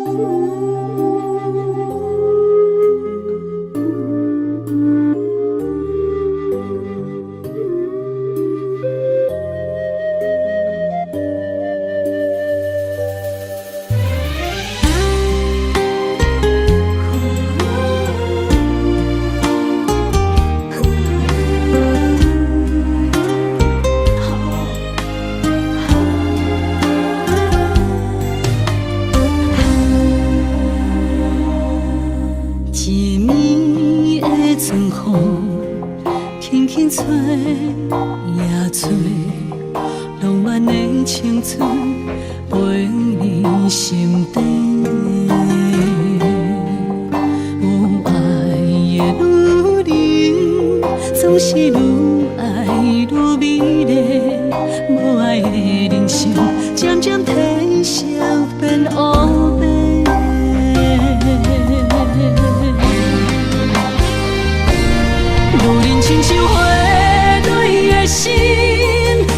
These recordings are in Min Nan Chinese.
一暝的春風，輕輕吹呀吹，浪漫的青春飛入心底。有愛的女人，總是愈愛愈美麗；無愛的人生，漸漸褪色變烏白。女人親像花蕊的心，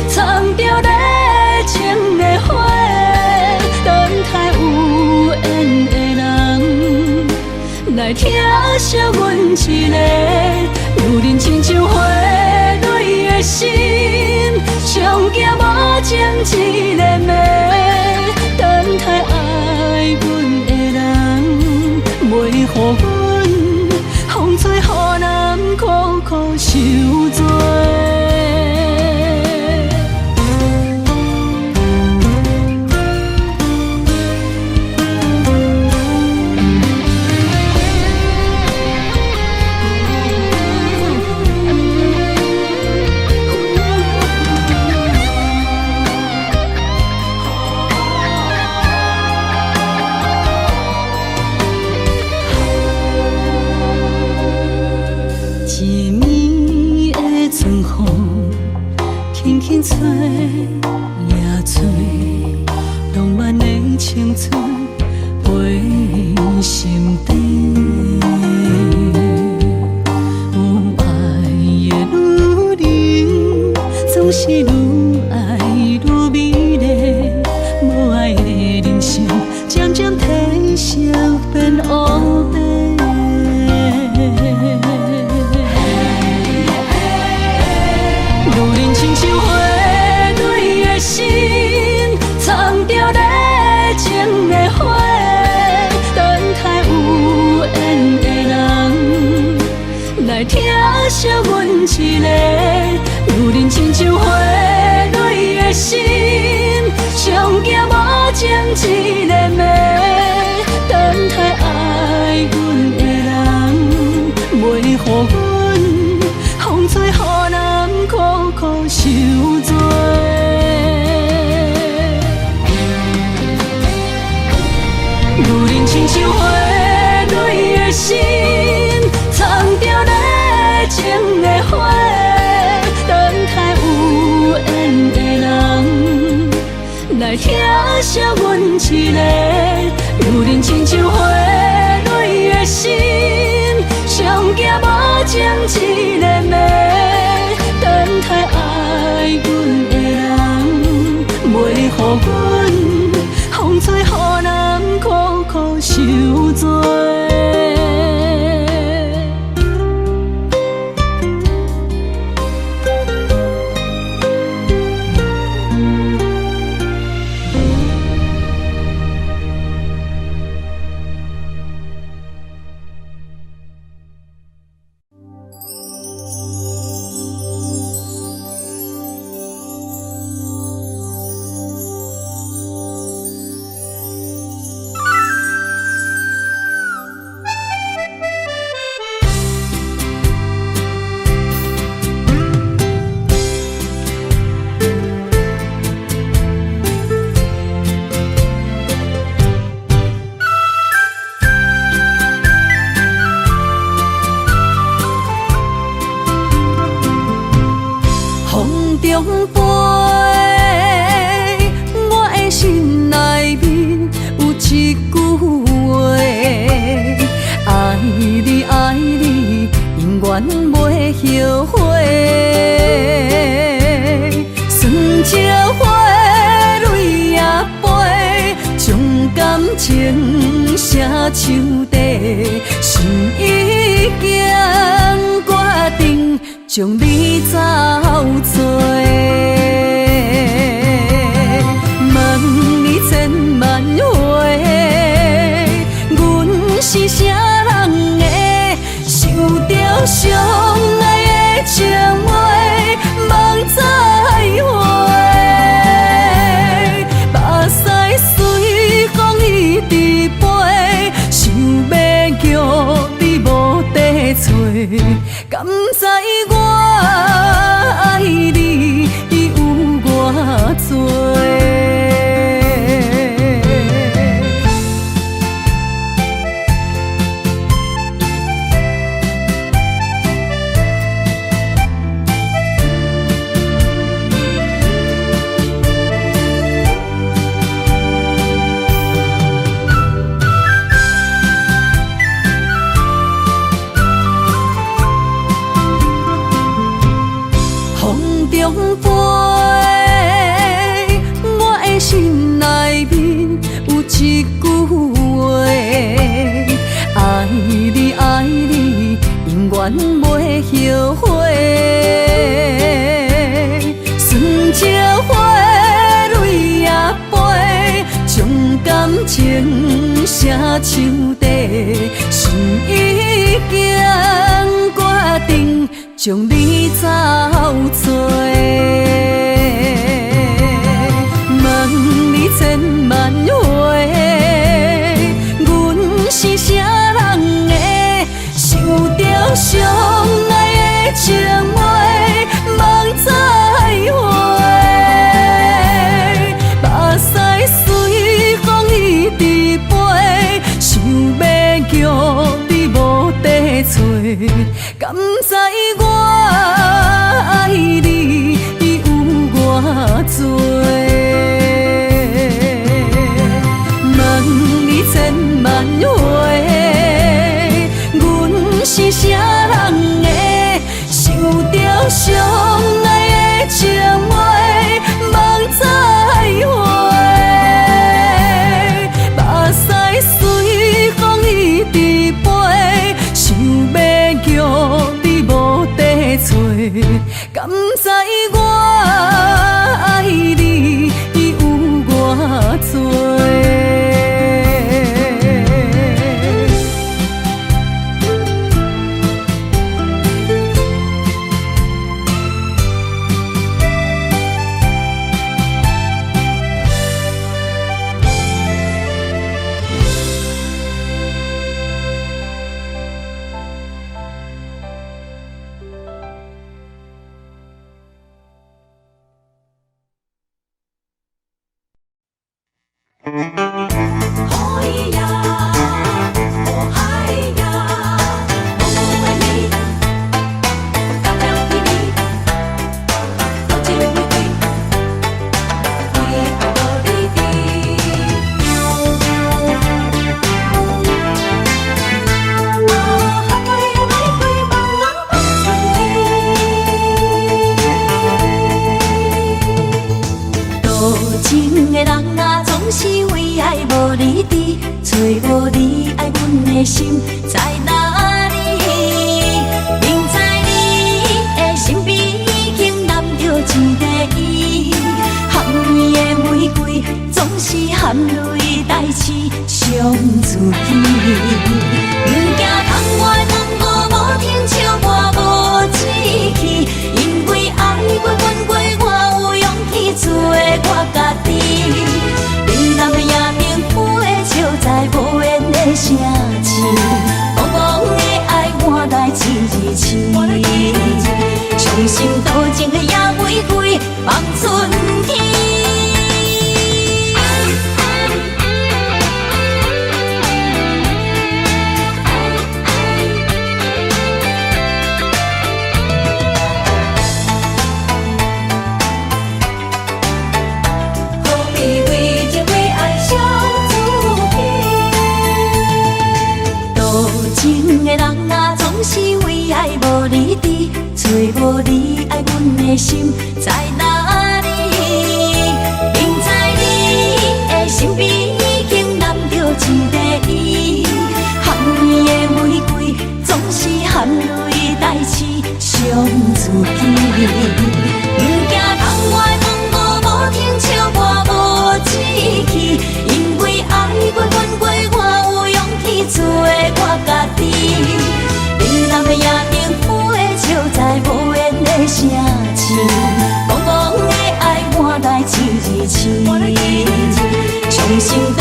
藏著熱情的火，等待有緣的人來疼惜阮一個。女人親像花蕊的心，上驚無情一個暝，等待愛阮的人，袂予阮風吹雨淋苦苦受罪。一暝的春風，輕輕吹呀吹，浪漫的青春飛入心底。有愛的女人，總是愈愛愈美麗；無愛的人生，漸漸褪色變烏白。女人親像花蕊的心，藏著熱情的火，等待有緣的人來疼惜阮一個。女人親像花蕊的心，上驚無情一個暝，等待愛阮的人，袂予阮風吹雨淋苦苦受罪。女人親像花蕊的心，藏著熱情的火，等待有緣的人來疼惜阮一個。女人親像花蕊的心，上驚無情一個暝，等待愛阮的人，袂予阮風吹雨淋苦苦受罪。風中飛，我的心內面有一句話：愛你愛你，永遠袂後悔。酸石花蕊也飛，將感情。寫樹底，心已經決定將你走做。問你千萬回，阮是啥人的？想著相愛的情話，夢再回，目屎隨風一直飛，想欲叫你無得揣，敢知我愛你有偌濟？風中飛，我的心內面有一句話：愛你愛你，永遠袂後悔。順情花淚也飛，將感情寫樹底，心已經決定將你走做。問你千萬回，阮是啥人的？想著相愛的情話，夢再回，目屎隨風一直飛，想欲叫你無得揣，敢知我愛你有偌濟？問你千萬回，阮是啥人的？想著相愛的情話，夢再回，目屎隨風一直飛，想欲叫你無得揣，敢知我愛你有偌濟？多情的人啊，總是為愛無你佇，揣無你愛阮的心在哪裡？明知你的身邊已經攬著一個伊，含淚的玫瑰總是含淚代刺傷自己。毋驚窗外風雨無停，笑我無志氣，因為愛過恨過，我有勇氣做我家己。冷淡的夜明飛笑在無緣的城市，茫茫的愛換來一日痴，傷心多情的野玫瑰放春天。何必為情為愛傷自己？多情的人啊，總是為愛無你佇，揣無你愛阮的心在哪裡？明知你的身邊已經攬著一個伊，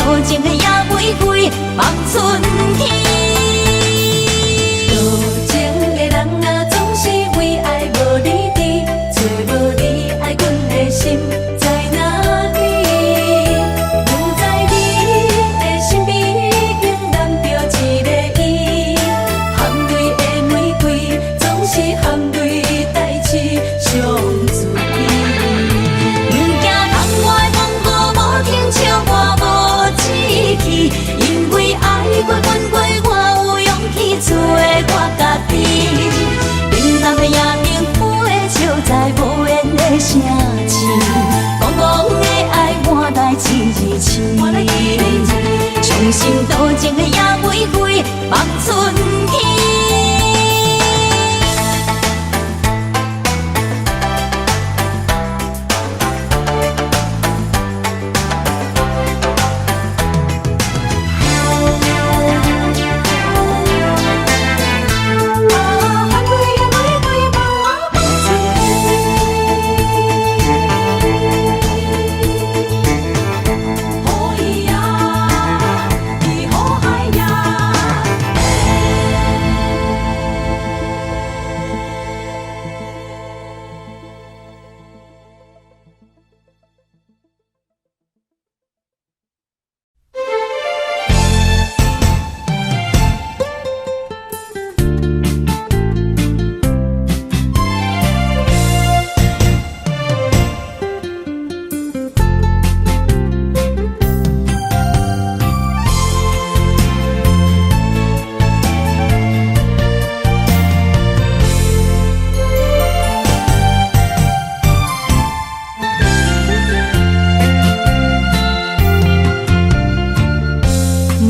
多情的野玫瑰望春天。多情的人啊，總是為愛無理智，找無你愛阮的心在哪邊？不知你的身邊已經攬著一個伊，含淚的玫瑰總是含淚代志上醉。毋驚窗外風雨無停，笑我無志氣，因為愛過恨過，我有勇氣做我家己。平淡的夜燈花笑在無緣的城市，戇戇的愛換來痴痴。傷心多情的野玫瑰望春天。啊，含淚的玫瑰望春天。雨呀，伫雨海呀。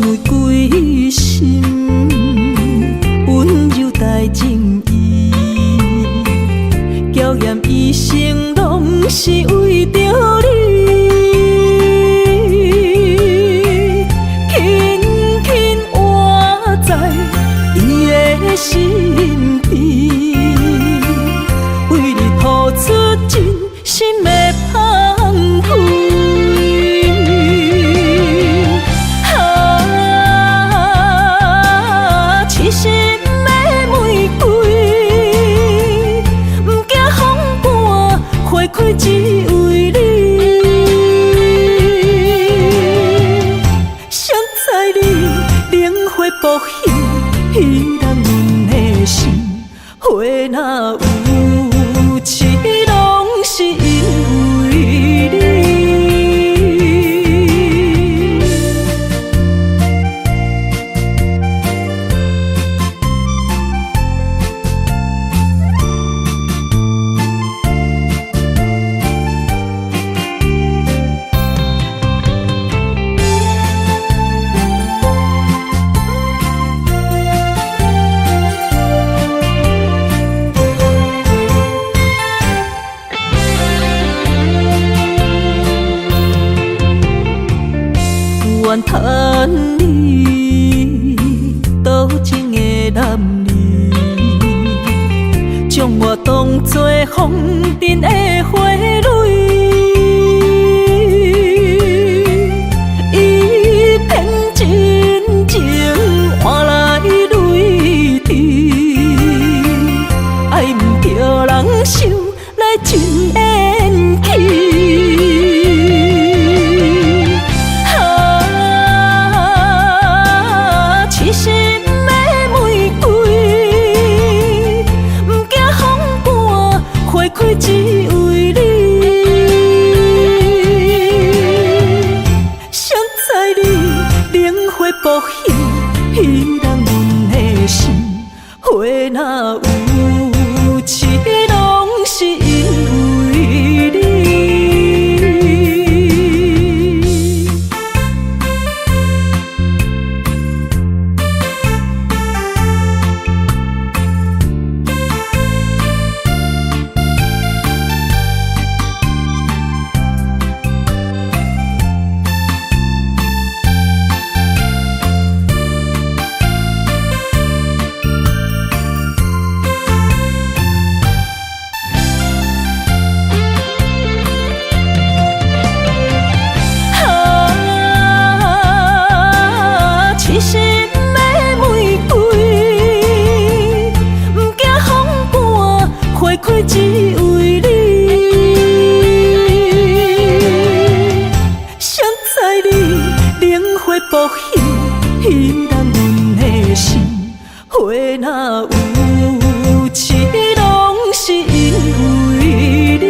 玫瑰心，溫柔帶情意，嬌艷一生攏是為著你，輕輕倚在伊的身邊，為你吐出真心的芳菲。啊，痴心的玫瑰，毋驚風寒，花開只為你。誰知你靈花薄幸，彼人阮的心，花若有痴，攏是因為你。怨嘆你多情的男兒，將我當作風塵的花蕊，伊騙真情換來淚滴，愛毋著人想來真緣起。啊，痴心的玫瑰，毋驚風寒，花開只為你。誰知你靈花薄幸，彼人阮的心，花若有痴，攏是因為你。薄彼，彼人阮的心，花若有痴，攏是因為你。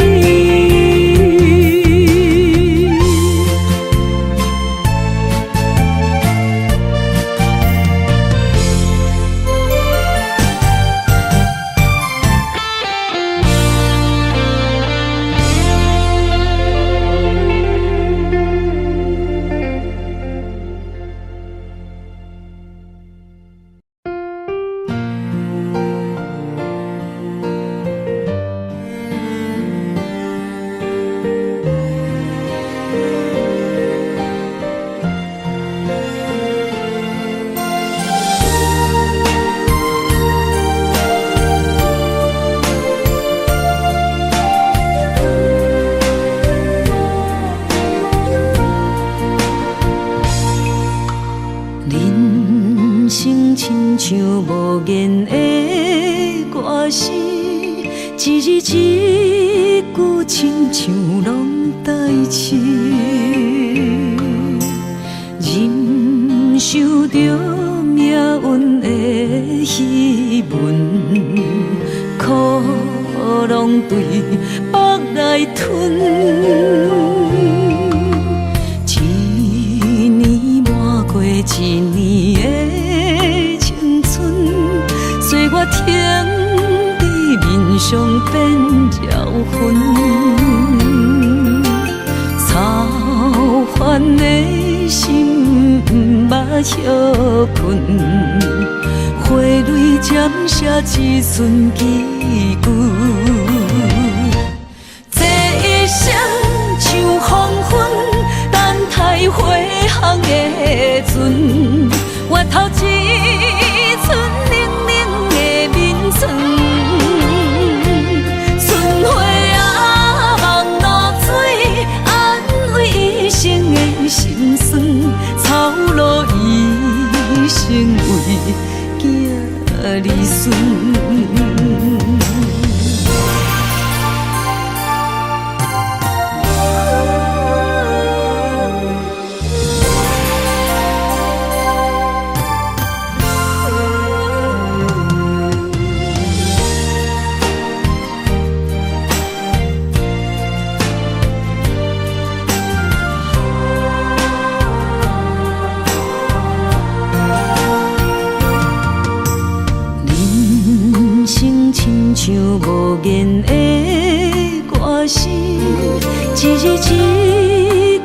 人生親像無言的歌詞，一字一句親像攏代誌。忍受著命運的戲文，苦攏對腹內吞。一年瞞過一年的青春，歲月停佇面上變焦粉。操煩的心毋捌歇睏，花蕊針寫一寸祈求。這一生像黃昏，等待花香的船，回頭一寸冷冷的眠床。春花啊，望露水，安慰一生的心酸，草露一生為囝兒孫。人生親像無言的歌詞，一字一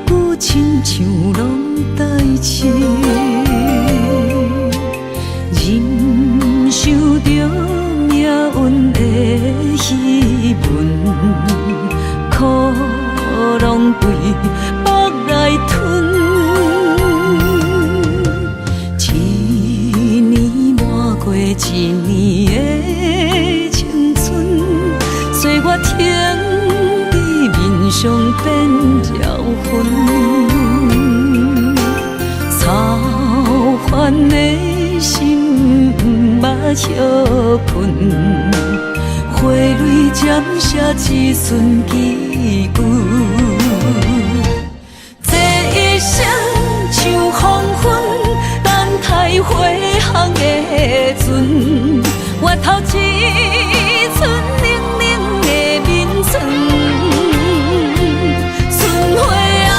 句親像攏代誌。忍受著命運的戲文，苦攏對腹內吞。一年瞞過一年的青春，歲月停佇面上變焦粉。操煩的心毋捌歇睏，花蕊針寫一寸祈求。這一生像黃昏，等待花香的船，回頭一寸冷冷的眠床。春花啊，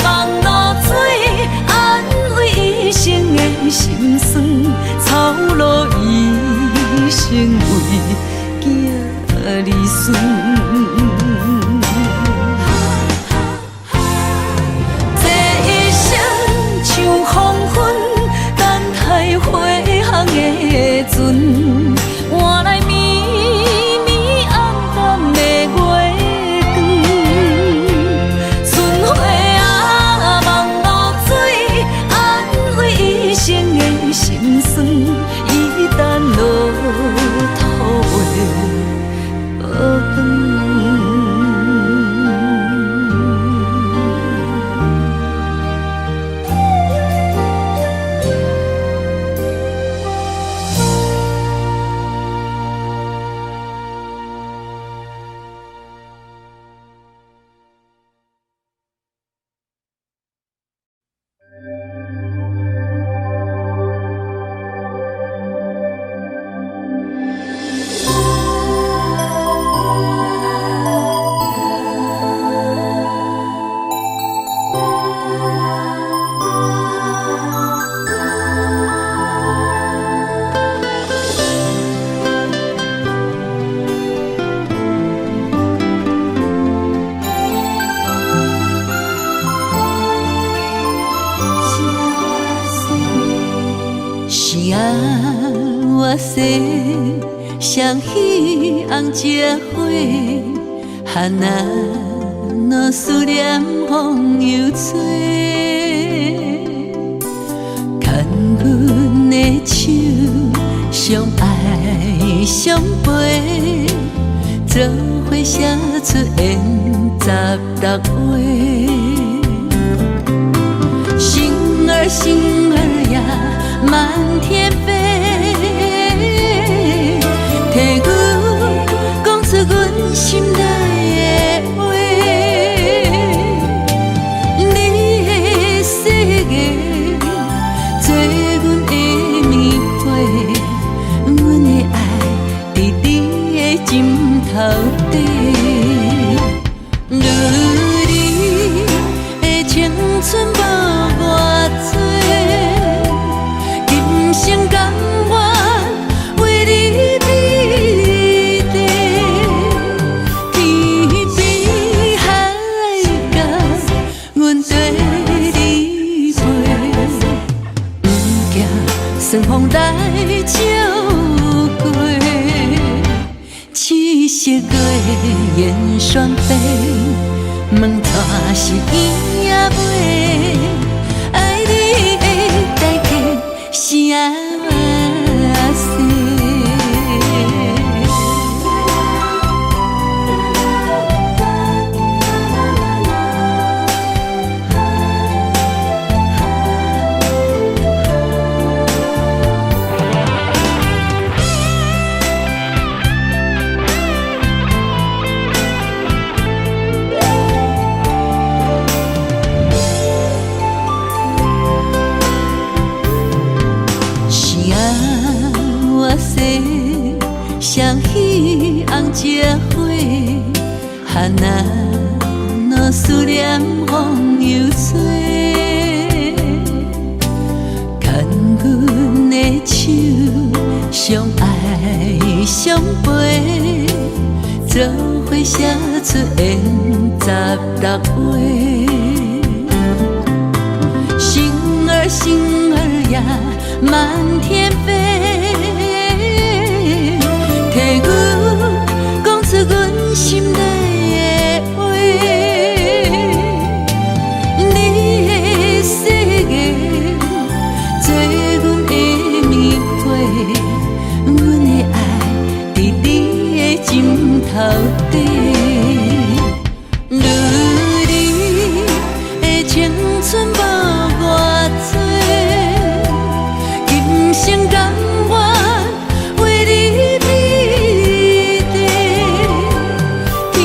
望露水，安慰一生的心酸，草露一生為囝兒孫。這一生像黃昏，等待花香的船，換來暝暝暗淡的月光。春花啊，望露水，安慰一生的心酸，伊等落土的倒轉。偌濟雙喜紅石花，哈那若思念風又吹，牽阮的手，相愛相陪，做伙寫出緣十六話。星兒星兒呀，滿天飛，替阮講出阮心內的話。你的誓言做阮的棉被，阮的愛佇你的枕頭底。女兒的青春無偌濟，今生甘願為你美麗。天邊海角，阮綴你飛，毋驚霜風來照過。七色月燕雙飛，問娶是伊也袂？愛你的代價是按怎勢？是按怎勢，雙喜紅石花，哈那若思念風又吹，牽阮的手，相愛相陪，做伙寫出緣十六話。星兒星兒呀，滿天飛，替阮講出阮心內的話。你的誓言做阮的棉被，阮的愛佇你的枕頭底。女兒的青春無偌濟，今生甘願為你美麗。天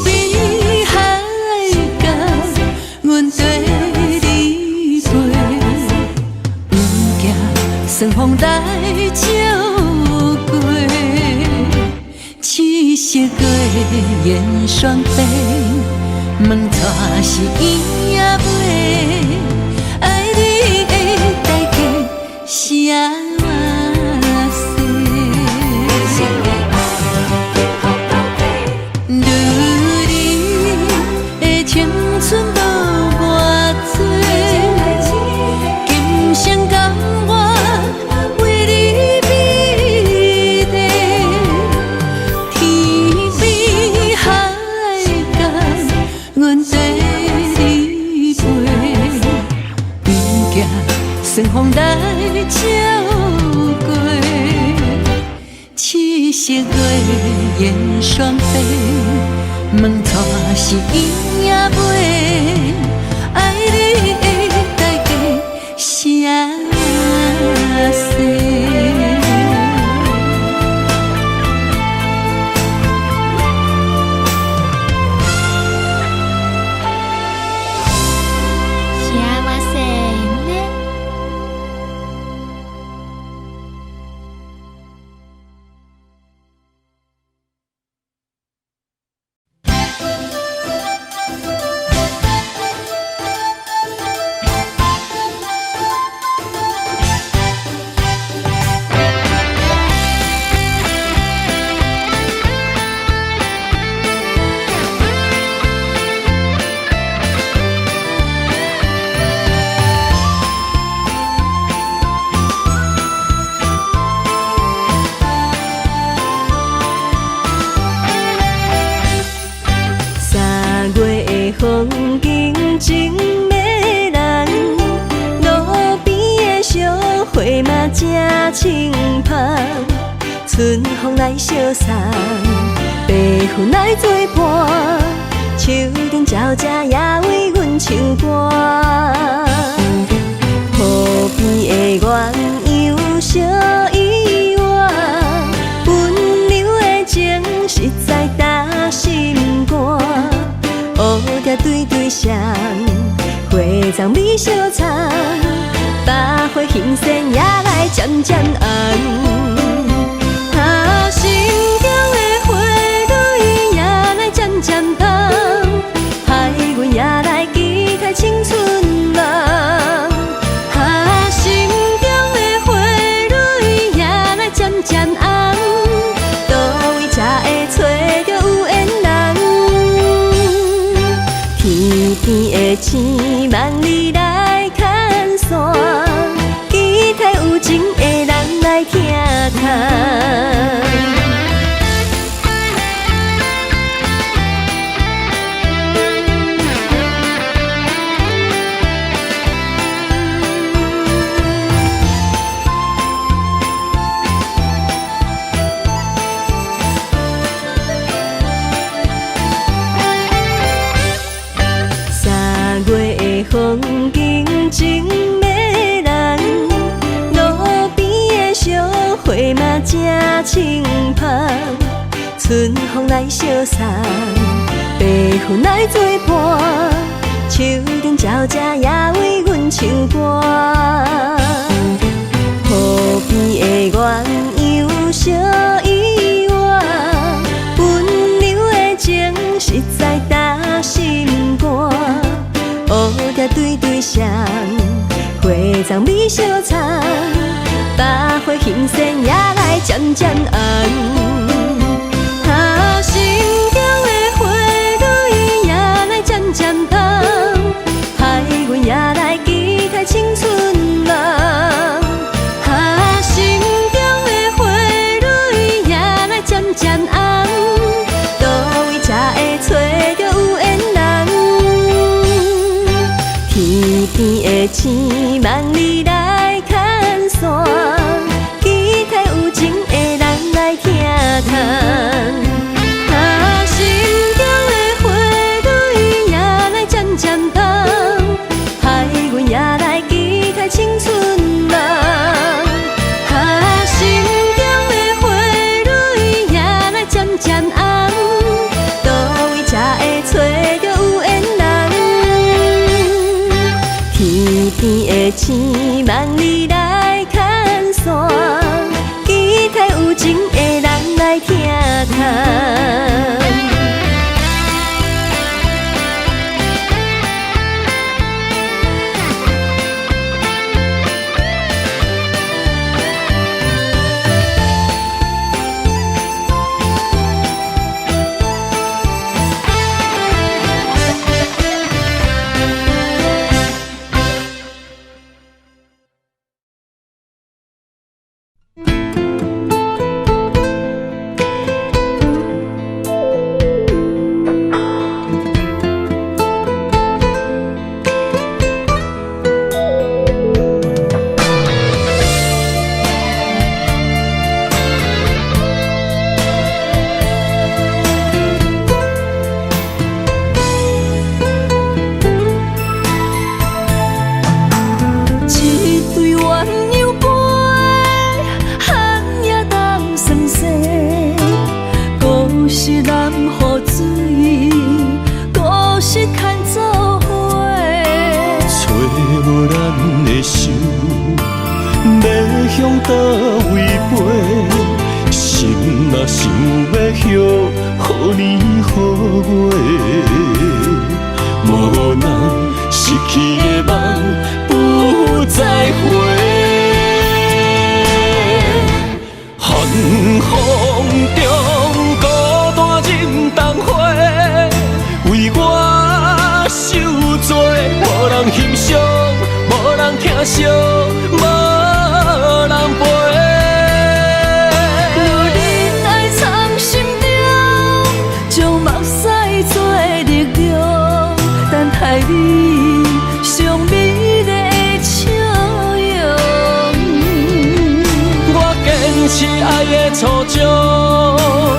邊海角，阮綴你飛，毋驚霜風來照過。七色月燕雙飛，問娶是伊也袂？愛你的代價是按怎勢？女兒的青春無偌濟，今生甘願為你美麗。天邊海角，阮綴你飛，毋驚霜風來照過。七色月燕雙飛，問娶是伊也袂？愛你的代價是按怎勢？是按怎勢呢？花嘛正清芳，春風來相送，白雲來做伴，樹頂鳥隻也為阮唱歌。河邊的鴛鴦相依偎，溫柔的情實在打心肝。烏蝶對對雙，花叢美相摻，百花新鮮也來漸漸紅。啊，心中的花蕊也來漸漸芳，海阮也來期待青春夢。啊，心中的花蕊也來漸漸紅，佗位才會揣著有緣人？天邊的星，萬里來牽線，期待有情的人來疼疼。三月的風景真迷人，路邊的小花嘛正清芳，春風來相送，白雲來做伴，樹頂鳥隻也為阮唱歌。河邊的鴛鴦相依偎，溫柔的情實在打心肝。烏蝶對對雙，花叢美相摻，百花新鮮也來漸漸紅。啊，心中的花蕊也來漸漸芳，海阮也來期待青春夢。啊，心中的花蕊也來漸漸紅，佗位才會揣著有緣人？天邊的星，萬里來牽線，期待有情的人來疼疼。啊，心中的花蕊也來漸漸芳，海阮也來期待青春夢。啊，心中的花蕊也來漸漸紅，佗位才會揣著有緣人？天邊的星，萬里來牽線，期待有情的人來疼疼。一對鴛鴦飞，寒夜冬霜雪，孤是南湖水，孤是牵做伙。揣無咱的手，欲向佗位飛？心若想欲予，予年予月，無奈失去的夢不再回。寒風中孤單忍冬花，為我受罪，無人欣賞，無人疼惜，無人陪。女人愛藏心中，將目屎做力量，等待你上美麗的笑容。持愛的初衷。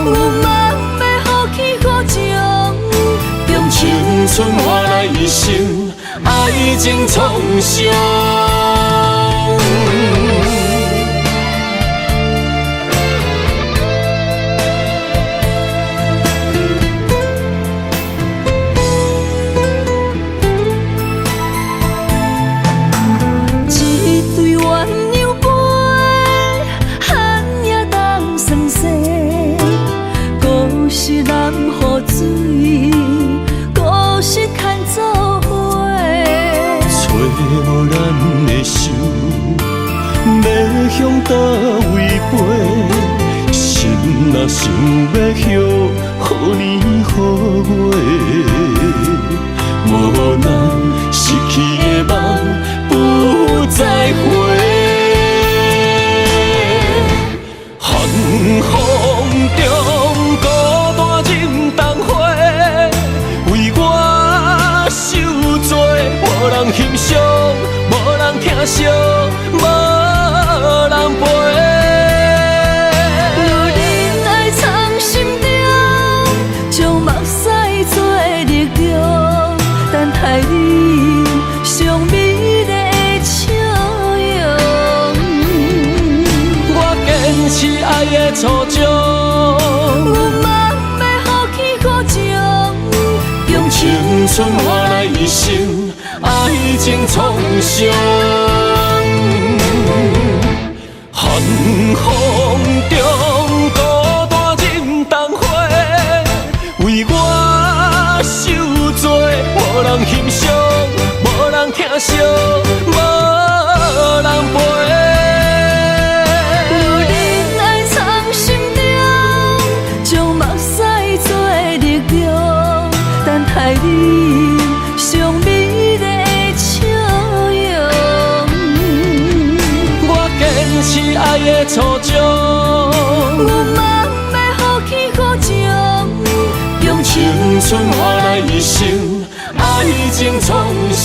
阮梦欲予起予情，用青春換來一生愛情創傷。一對鴛鴦飞，寒夜冬霜雪，故是南湖水，故是牵做伙。揣無咱的手，欲向佗位飛？心若想欲歇，好年好月，無奈失去的夢不再回。寒風中孤單忍冬花，為我受罪，無人欣賞，無人疼惜，無人陪。女人愛藏心中，將目屎做力量，等待你上美麗的笑容。我堅持愛的初衷，阮夢欲予起予情，用青春換來一生愛情創傷。寒風中孤單忍冬花，為我受罪，無人欣賞，無人疼惜，無人陪。女人愛藏心中，將目屎做力量，等待你上美麗的笑容。我堅持愛的初衷，阮夢欲予起予情，用青春換來一生愛情創傷。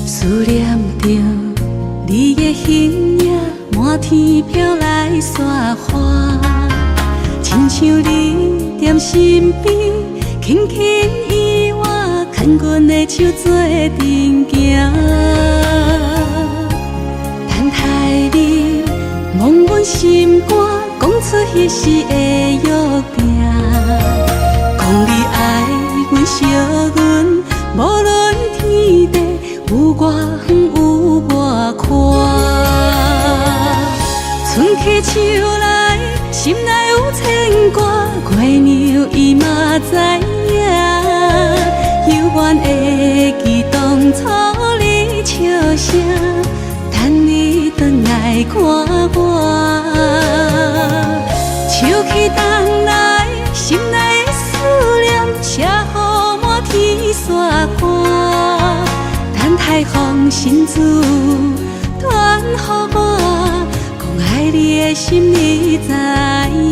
思念著你的形影，滿天飄來雪花，親像你踮身邊，輕輕伊我牽阮的手做陣行。等待你摸阮心肝，講出彼時的約定，講你愛阮惜阮，無論天地有偌遠有偌寬。春去秋來，心內有牽掛，月娘伊嘛知影，猶原會記當初你笑聲，等你轉來看我。秋去冬來，心內的思念，寫予滿天雪花。等待風信子傳予我，講愛你的心你知影。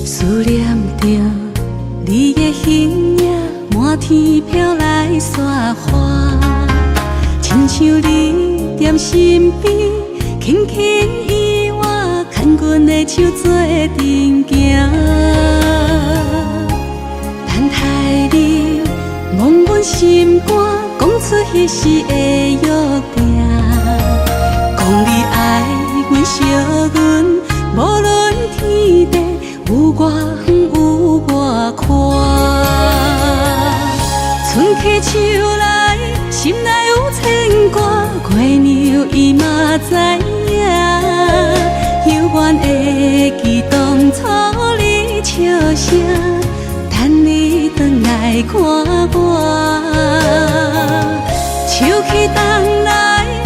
思念著你的形影，滿滿天飄來雪花，親像你踮身邊，輕輕伊我牽阮的手做陣行。等待你摸阮心肝，講出彼時的約定，講你愛阮惜阮，無論天地有偌遠有偌寬。春去秋來，心內有牽掛，月娘伊嘛知影，猶原會記當初你笑聲，等你轉來看我。秋去冬來，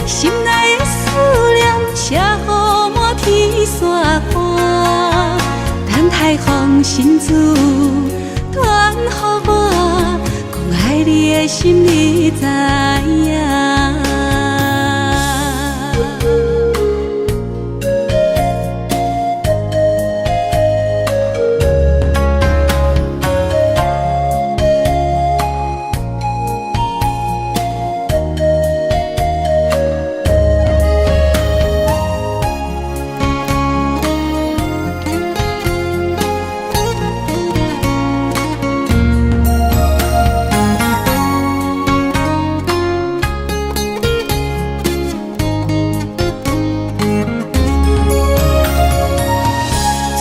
心內的思念，寫予滿天雪花，等待風信子傳予我，講愛你的心你知影。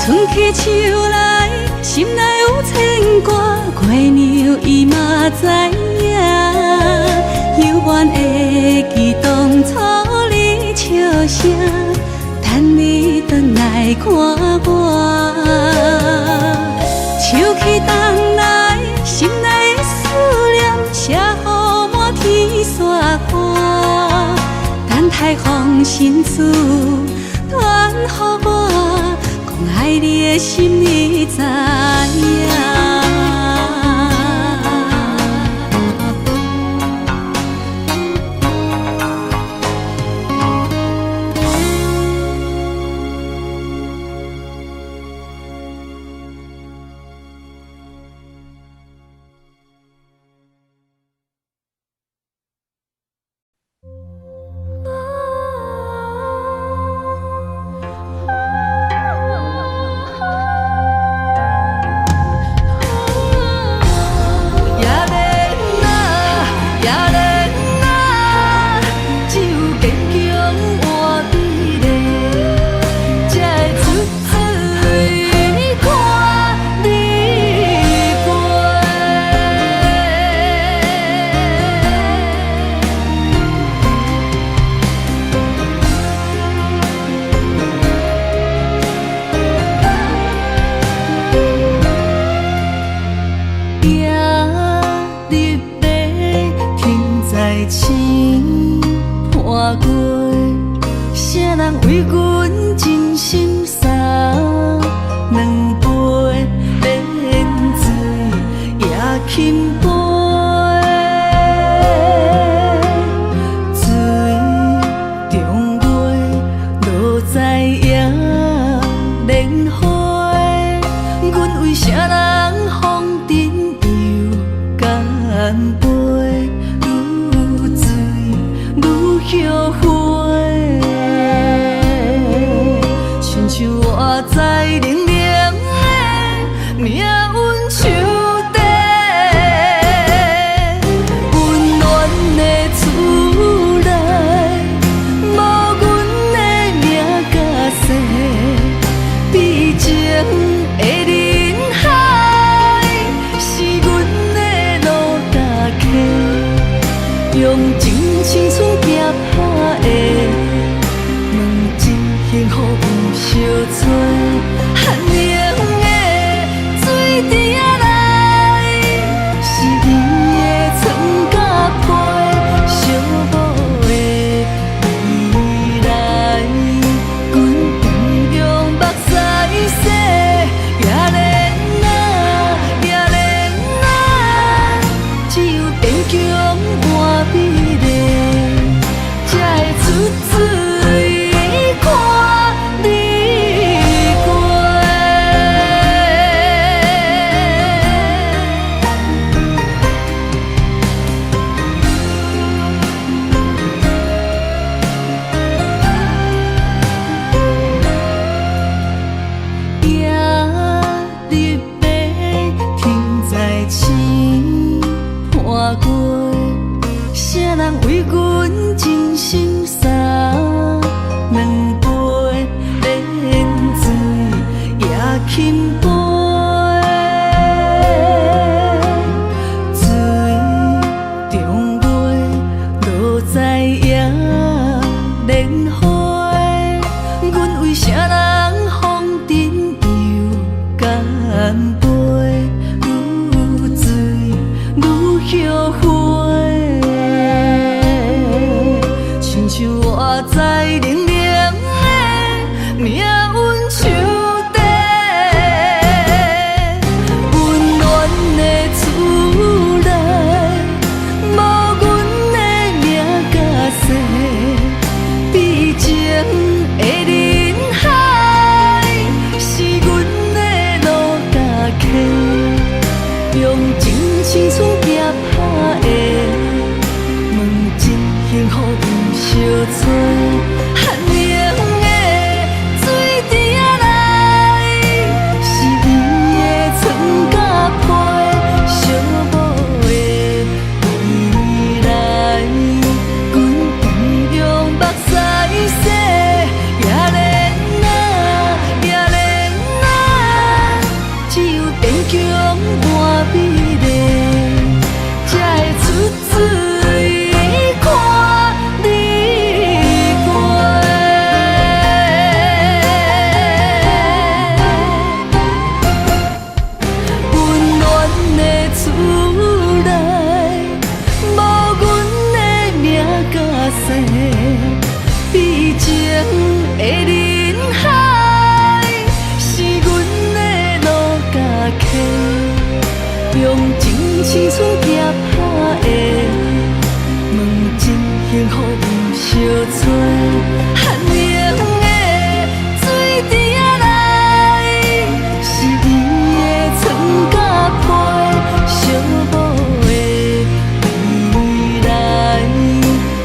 春去秋來，心內有牽掛，月娘伊嘛知影，猶原會記當初你笑聲，等你轉來看我。秋去冬來，心內的思念，寫予滿天雪花，等待風信子傳予我，講愛你的心你知影。也免啊，也免啊，只有堅強換美麗，才會出水看你飛。行入马，停在青伴月，啥人為阮真心送兩杯免醉也轻飞？水中月，落在野蓮花，阮為啥人風塵又干杯？愈醉愈後悔，親像我在冷冷的命運樹底，溫暖的厝內，無阮的名佮姓，悲情的人海，是阮的路搭客，用真青春拼打的，问真幸福毋相找，寒冷的水池仔內，是伊的床佮被，寂寞的未來，阮當用目屎洗。也免啊，也免啊，只有堅強換美麗，才會出水看你過。换过，啥人為阮真心送兩杯，連水也輕杯。水中月，落在野蓮花。阮為啥人風塵又乾杯？愈醉愈後悔，親像我在冷冷的命運樹底，溫暖的厝內，無阮的名佮姓，悲情的人海，是阮的路佮溪，用真青春拼打的，问真幸福毋相揣。寒冷的水池仔內，是伊的床佮被，寂寞的未來，阮毋用目屎洗。也免啊，也免啊，只有堅強換美麗，才會出水看你過。溫暖的厝內，無阮的名佮姓，悲情的人海，是阮的路佮溪，用真青春拼打的，問真幸福毋相揣。寒冷的水池仔內，是伊的床佮被，寂寞的未來，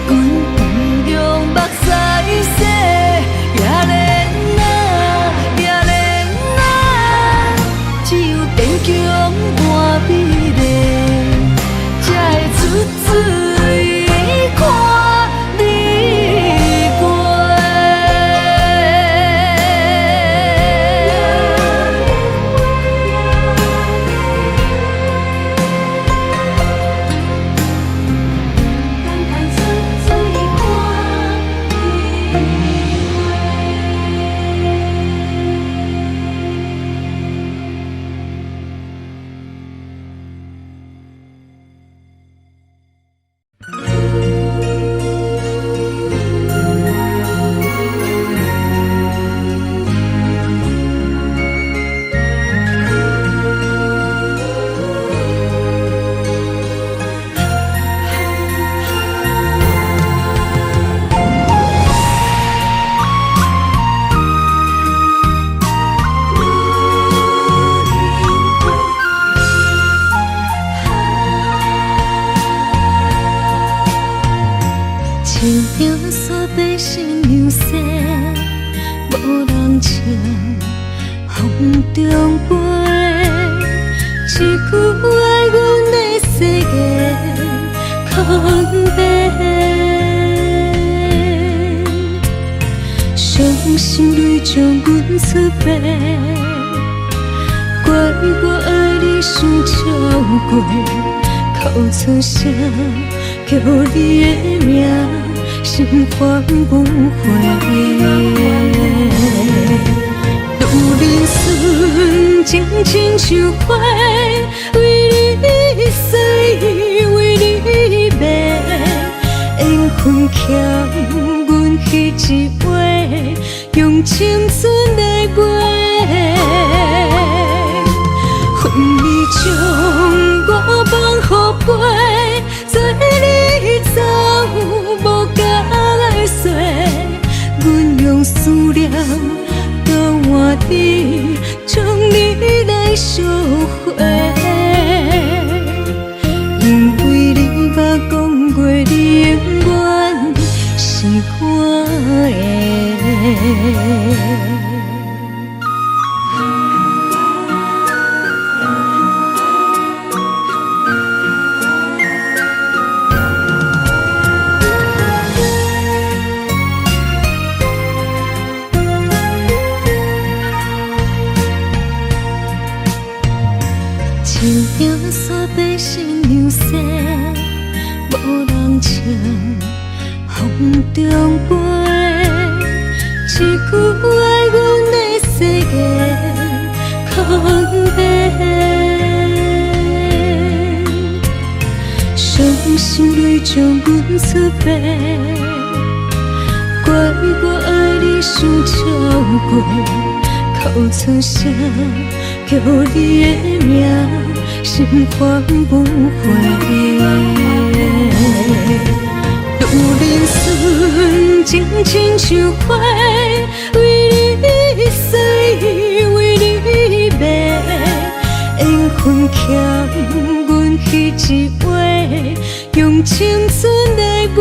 阮毋用目屎洗。也免啊，也免啊，只有堅強換美麗，才會出水看你過。等待出水看你過。情长煞变新娘逝，無人唱，風中飛。一句愛阮的誓言空白，傷心淚將阮出賣，怪我愛你傷超過，哭出聲叫你的名，心煩不回。女人純情親像花，為你醉，為你迷，緣分欠阮彼一話，用青春來賣。分你將我放予飛，做你走無解釋，阮用思念交換你，將你來贖回。傷逝，無人唱風中飛。一句愛阮的誓言空白，傷心淚將阮出卖，怪我愛你傷超過，哭出聲叫你的名，心煩不回。女人純情親像花，為你水，為你迷，緣分欠阮彼一話，用青春來賣。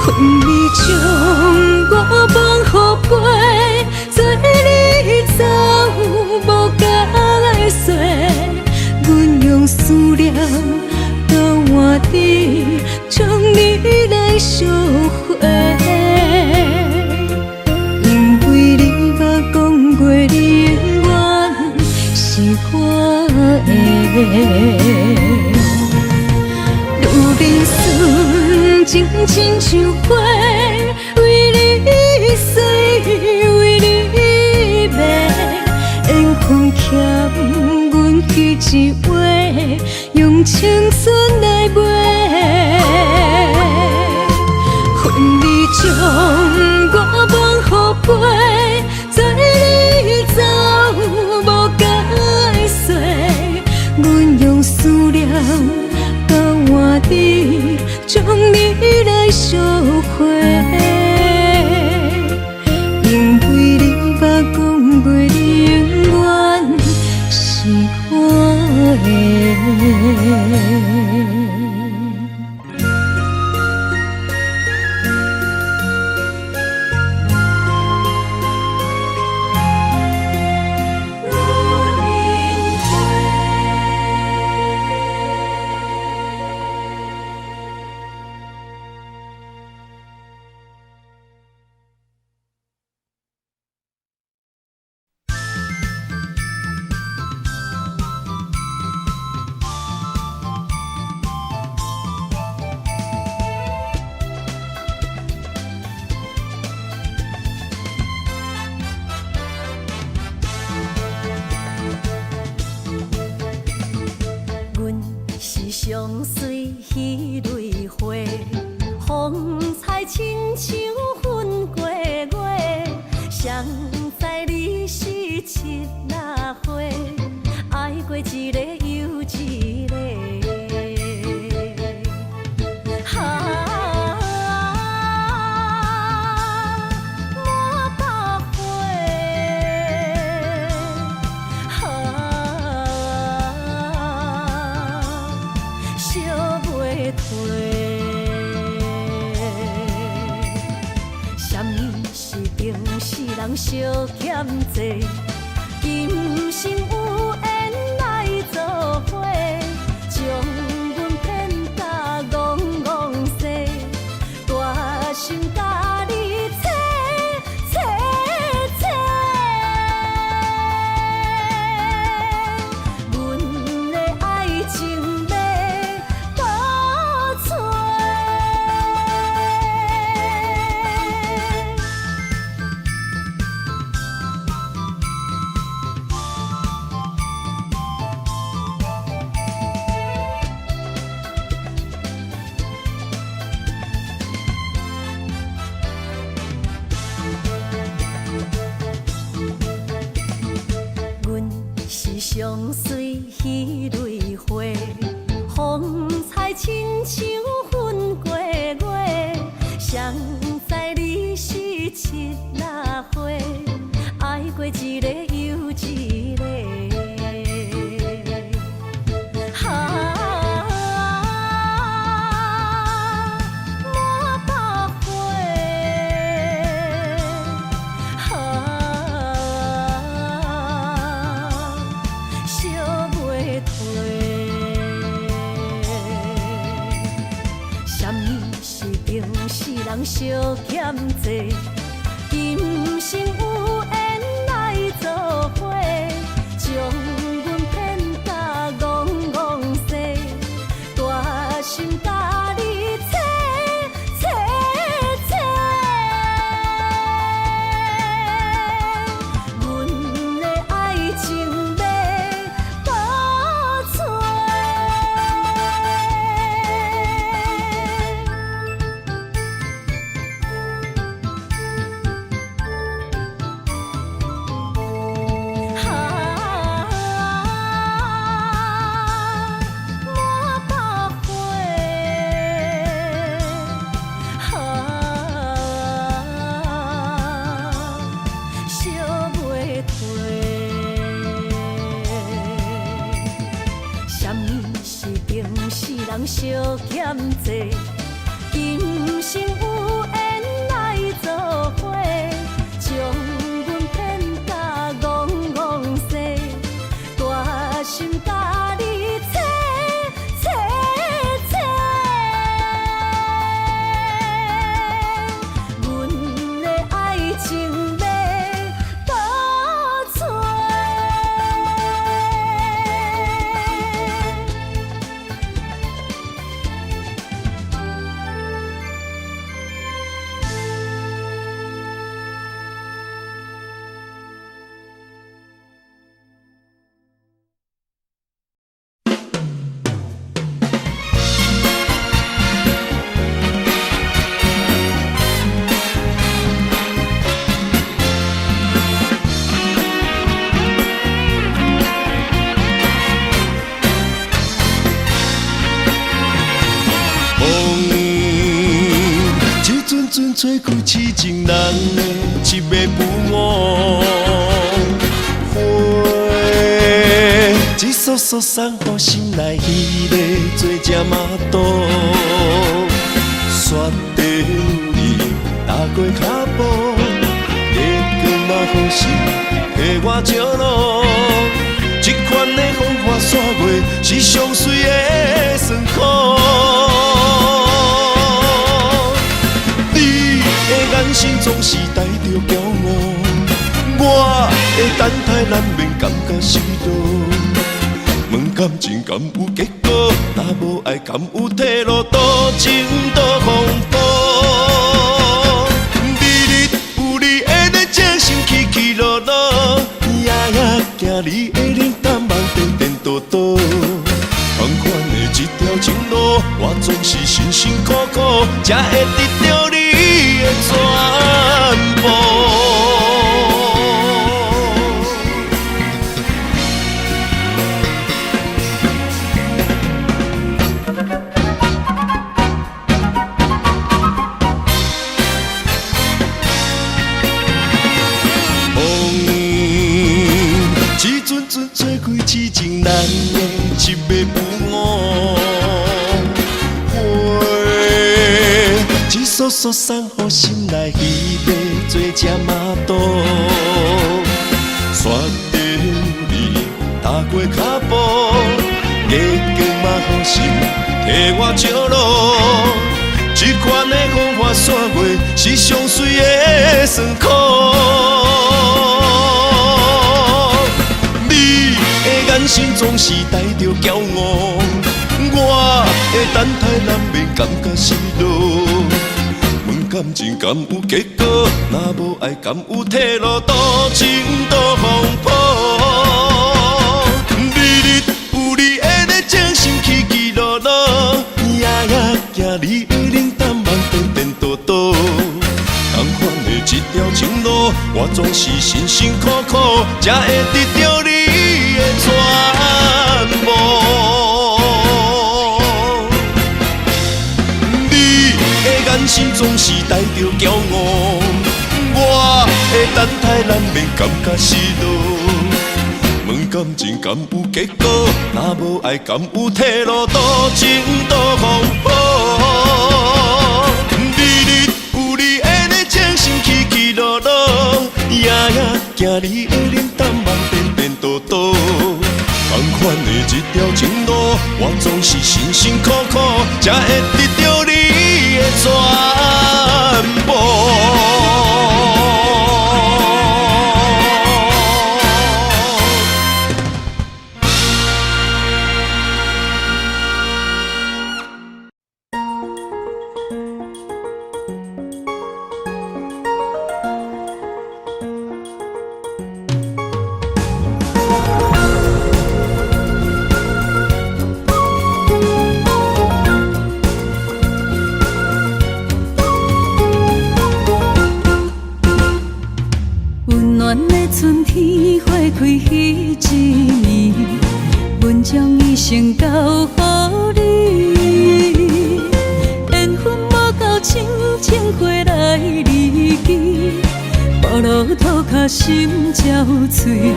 分你將我放予飛，做你走無解說，阮用思念交換你，將你來相回。因為你捌講過，你永遠是我的。女人純情親像花，為你水，為你迷，緣分欠阮彼一話，用青春來賣。分你將我放予飛，做你走無解說，阮用思念交換你，將你來相回。因為你捌講過，你永遠是我的。阮是上水彼蕊花，風采親像粉過月。誰知你是七仔花，愛過一个又一个。啊，满腹花，啊，烧袂褪。啥物是情死人相欠债？今生有緣來做伙，將阮騙甲戆戆踅，大聲共你切切切。阮的愛情欲倒揣。阮是上水彼蕊花，風采親像粉過月。誰知你是七仔花，愛過一个又一个。啊，滿腹花，啊，燒袂褪。啥物是情死人相欠債？今生有緣來做伙，將阮騙甲戆啥物是情死人相欠债？今生有緣來做伙，將阮騙甲戇戇西，大心共你切切切，阮的愛情欲倒揣。風一陣陣吹開痴情人的一个布偶，花一束束送予心內彼个做只马肚，煞著你踏過跤步，月光嘛好心替我照路，這款的風花雪月是上媠的酸苦。你的眼神總是帶著驕傲，我的等待難免感覺失落。問感情敢有結果？若無愛敢有退路？多情多風波。日日有你的熱情，心起起落落，夜夜行你的冷淡夢，顛顛倒倒。同款的這條情路，我總是辛辛苦苦，才會得著你的全部。風一陣陣吹開痴情人的一个布偶，花一束束送予心內彼个做只马肚，煞著你踏過跤步，月光嘛好心替我照路，這款的風花雪月是上媠的酸苦。你的眼神總是帶著驕傲，我的等待難免感覺失落。問感情敢有結果？若無愛敢有退路？多情多風波。日日有你的熱情，心起起落落，夜夜行你的冷淡夢，顛顛倒倒。同款的這條情路，我總是辛辛苦苦，才會得著你的全部。你的眼神總是帶著驕傲，我的等待難免感覺失落。問感情敢有結果？若無愛敢有退路？多情多風波。日日有你的熱情，心起起落落，夜夜行你的冷淡夢，顛顛倒倒。同款的這條情路，我總是辛辛苦苦，才會得著你的全部。溫暖的春天，花開彼一暝，阮將一生交予你。緣分無夠深，情花來離奇，暴露塗跤心才有喙。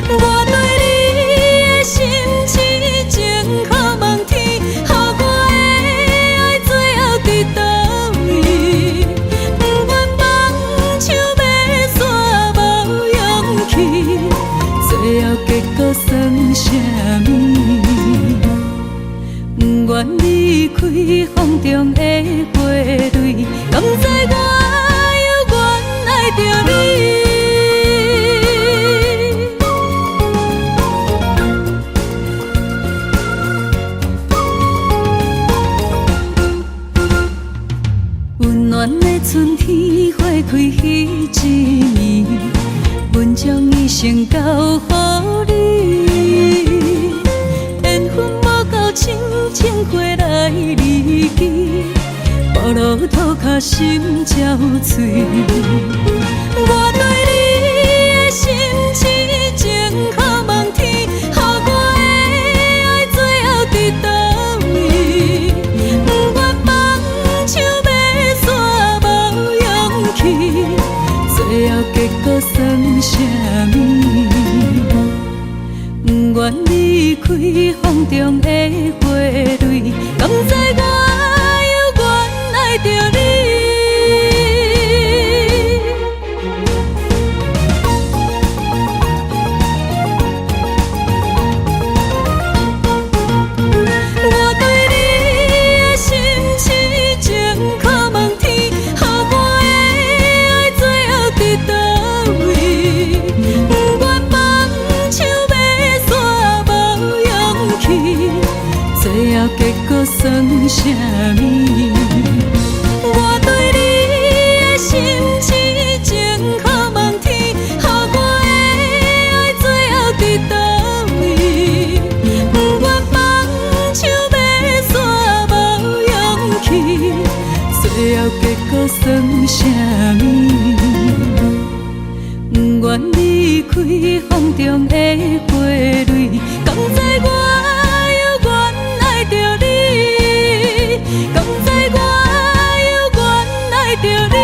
我對你的心情。較心憔悴。我對你的心痴情可望天，予我的愛最後佇佗位？不願放手欲煞無勇氣，最後結果算啥物？不願離開風中的花蕊，敢知我猶原愛著你？我對你的心痴情可望天，予我的愛最後佇佗位？不願放手欲煞無勇氣，最後結果算啥物？我對你的心痴情可望天，予我的愛最後佇佗位？不願放手欲煞無勇氣，最後結果算啥物？不願離開風中的花蕊，敢知我猶原愛著你？敢知我猶原愛著你？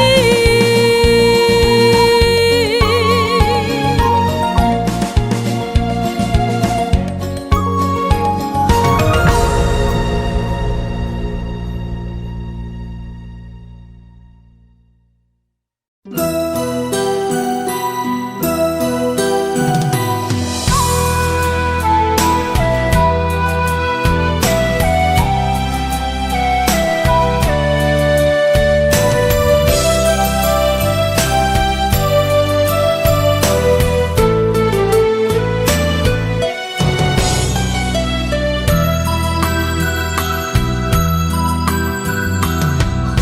花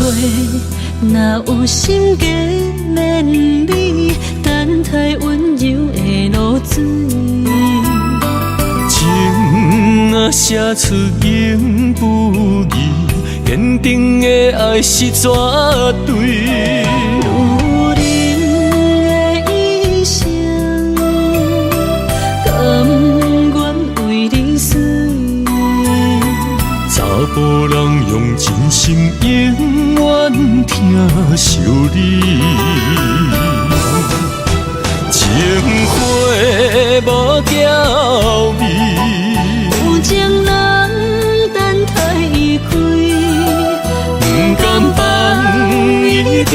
若有心加免美，等待溫柔的露水。情若寫出永不移，堅定的愛是絕對。女人的一生，甘願為你死。查埔人用真心永遠疼惜你。情花無嬌美，有情人等待伊開，不甘放伊踮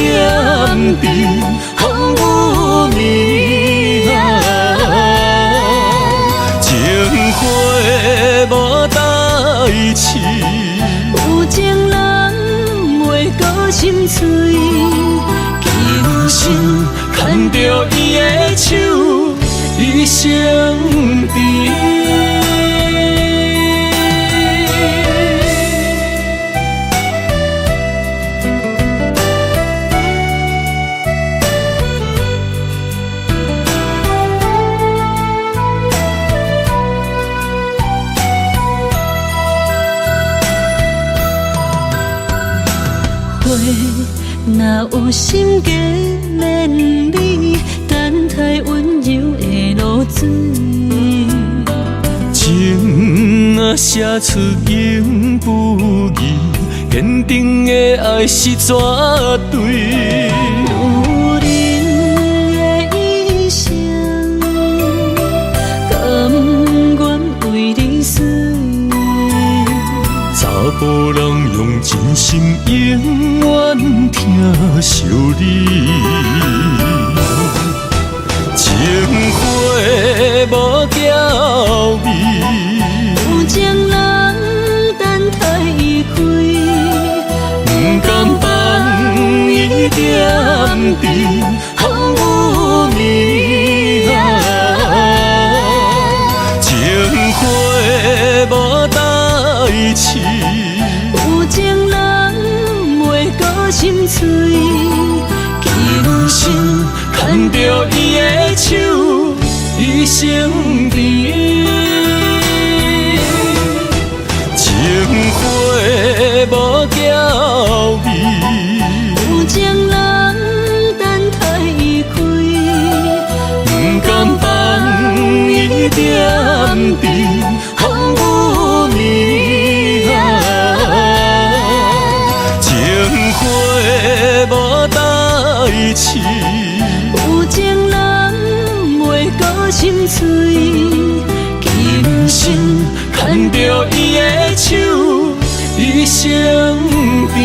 伫風雨暝。情花無代誌，有情人袂閣心碎。今生牽著伊的手，一生甜。花若有心加免美，等待溫柔的露水。情若寫出永不移，堅定的愛是絕對。女人的一生，甘願為你死。查埔人用真心永遠疼惜你。情花無嬌美，有情人等待伊開，不甘放伊踮伫風雨暝。情花無代誌，有情人袂閣心碎。今生牽著伊的手，一生甜。情花無嬌美，醉，今生牵著伊的手，伊身边。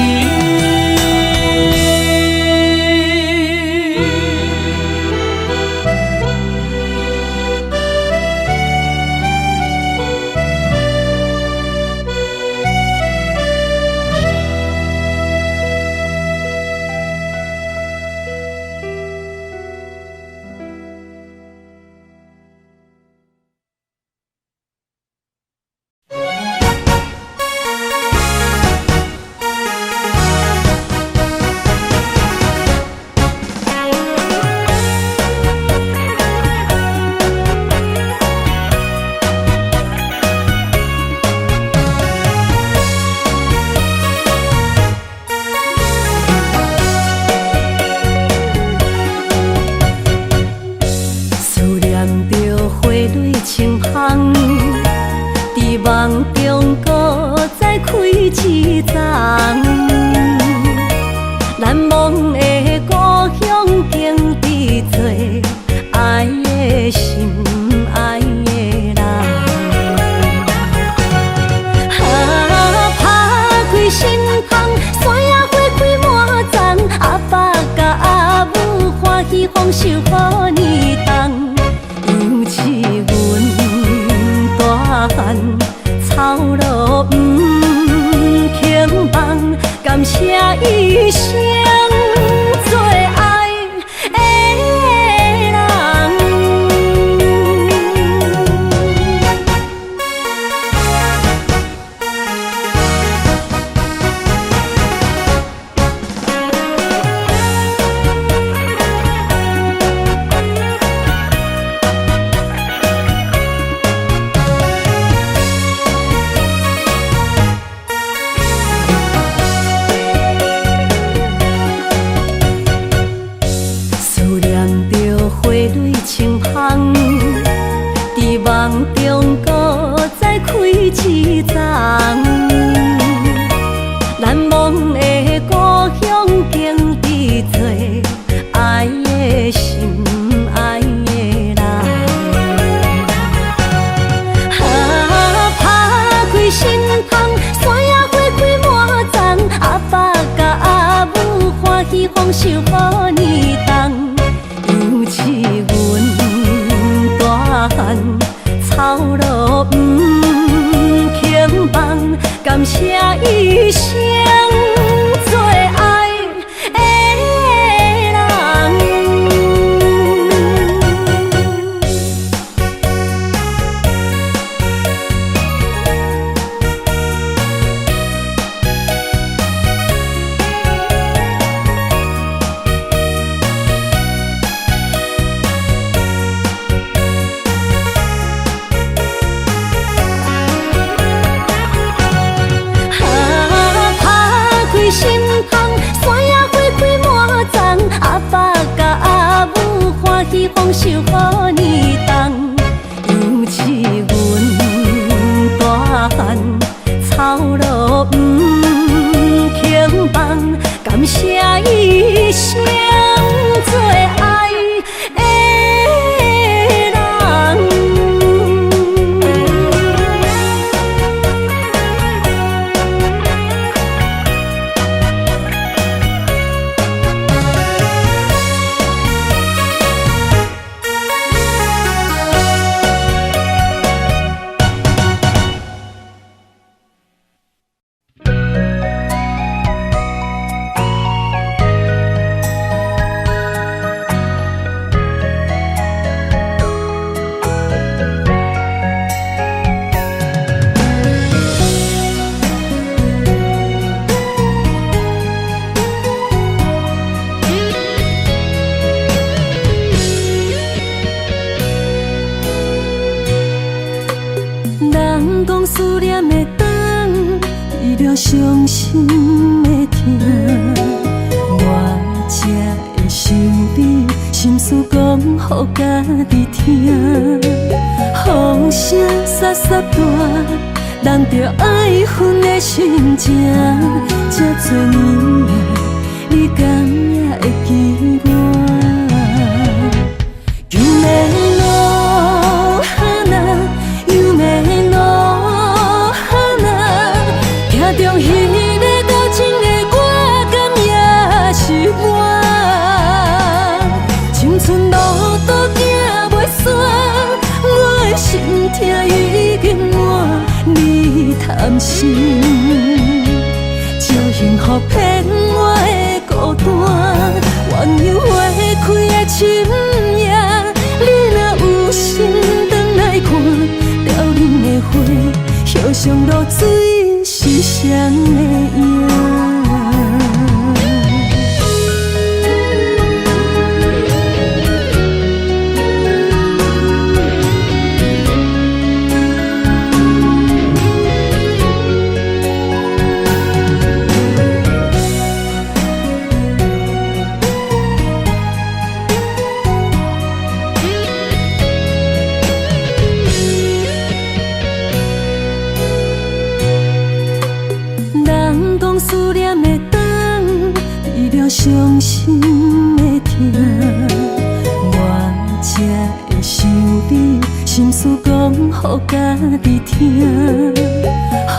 思念著花蕊清香，伫梦中阁再开一丛。难忘的故乡经伫做爱的心，爱的人。啊，拍开心窗，山野花开满丛，阿爸佮阿母欢喜丰收予年冬。犹似阮大汉，操劳毋肯放，感谢一生最爱的人。思念著花蕊清香，伫梦中阁再开一丛。难忘的故乡经伫做爱的心，爱的人。啊，拍开心窗，山野花开满丛，阿爸佮阿母欢喜丰收予年冬。犹似阮大汉，操劳毋肯放，感谢一生最爱的人。啊，拍开心窗，山野花开满丛，阿爸佮阿母欢喜丰收予年冬。犹似阮大汉，操劳毋肯放，感谢一生最爱的人。人讲思念会长，治疗伤心的疼，我才会想你，心事讲予家己听。风声沙沙大，人著爱分的心情，这多年来，你敢也会记我？旧的路。心，招幸福騙我的孤單，鸳鸯花開的深夜，你若有心轉來看，凋零的花，叶上露水是誰的影？人講思念會長，治療傷心的疼，我才會想你，心事講予家己聽。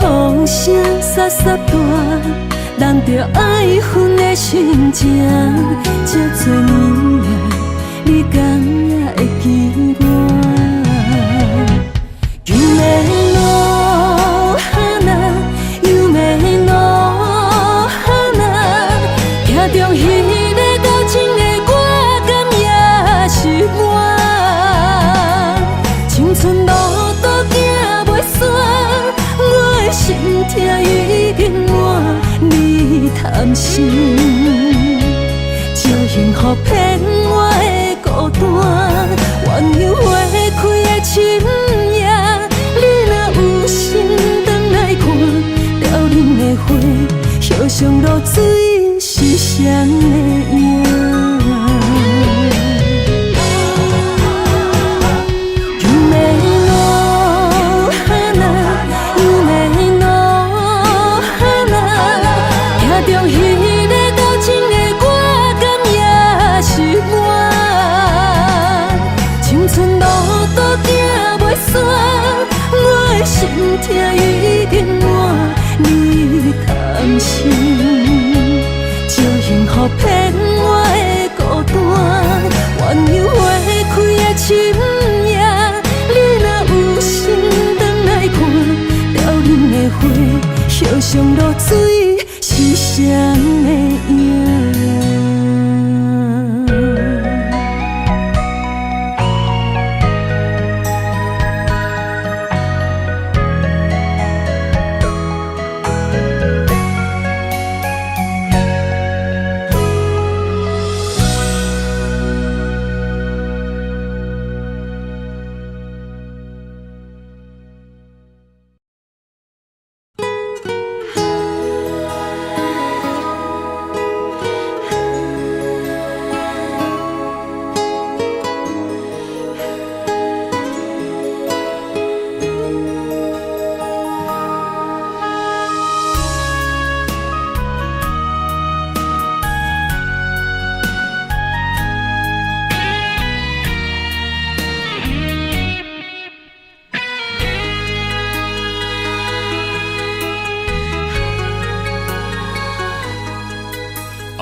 風聲沙沙大，人著愛恨的心情，這多年來，你敢也會記我？夢の花，夢の花，行中彼个多情的我，敢也是我？青春路途行袂煞，我的心痛已經滿，你貪心，招幸福騙我的孤單，鸳鸯花開的深夜，你若有心轉來看，凋零的花，葉上露水是誰的影？夢の花，夢の花，行中彼个多情的我，敢也是我？青春路途行袂煞，我的心痛已經滿，你貪心，招幸福騙我的孤單，鸳鸯花開的深夜，你若有心轉來看，凋零的花，葉上露水是誰的影？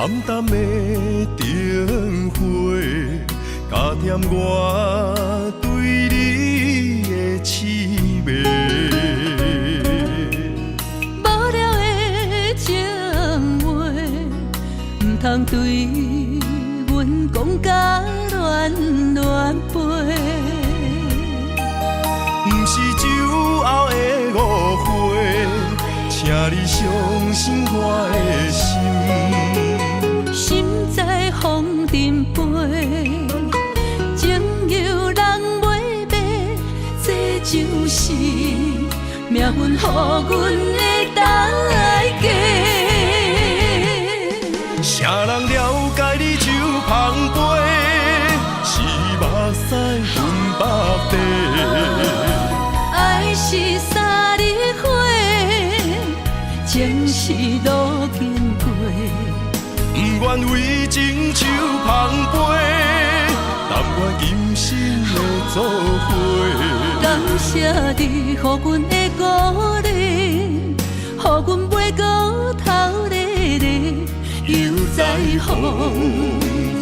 暗淡的燈火，加添我對你的痴迷。無聊的情話，毋通對阮講甲亂亂飞。毋是酒後的誤會，請你相信我的心。心在風中飛，情由人袂迷，這就是命運予阮的代價。誰人了解你手捧杯，是目屎分腹地。愛是三日花，情是路經過。不願為情手捧杯，甘願今生的做伙。感謝你予阮的鼓勵，予阮袂閣頭咧咧，又再風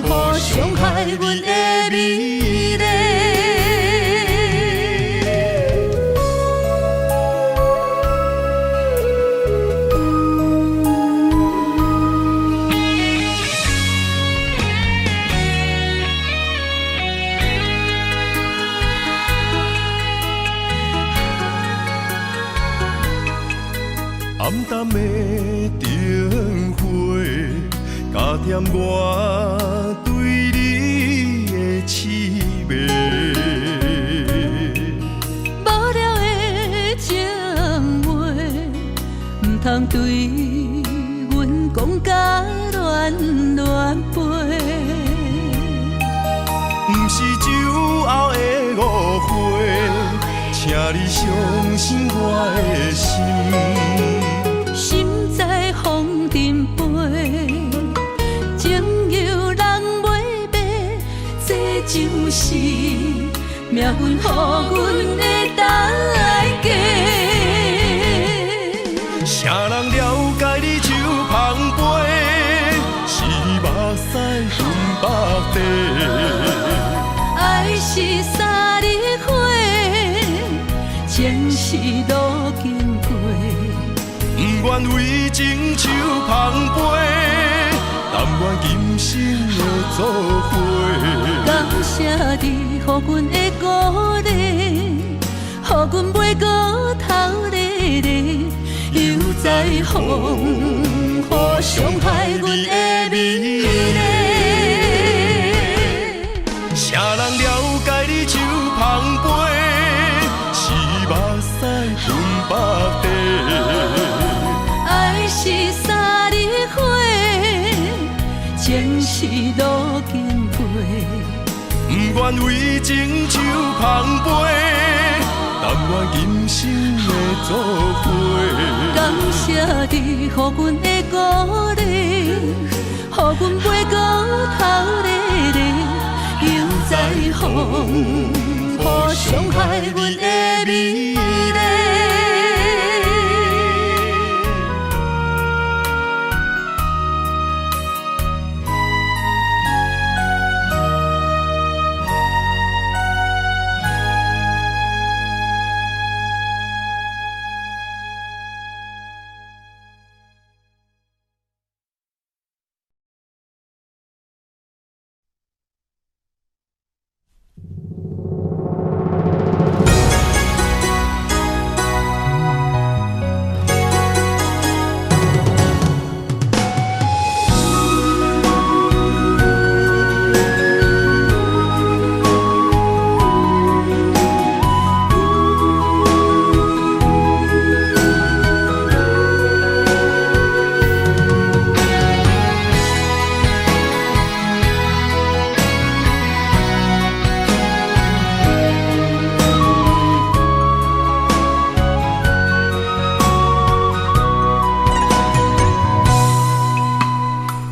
雨傷害阮的美麗。暗淡的灯火，加添我对你的痴迷。无聊的情话，毋通对阮讲甲乱乱飞。毋是酒后的误会，请你相信我的心。心在风尘飞，情由人袂迷，这就是命运予阮的代价。谁人了解你手捧杯，是目屎吞腹底。爱是三日花，情是路经过。不愿为情手捧杯，但愿今生的做伙。感谢你予阮的鼓励，予阮袂阁头咧咧，犹在风雨伤害阮的美丽。谁人了解你手捧杯，是目屎吞腹底。爱是三日花，情是路经过。不愿为情手捧杯，但愿今生的做伙。感谢你予阮的鼓励，予阮袂阁头咧咧，犹在风雨伤害阮的美丽。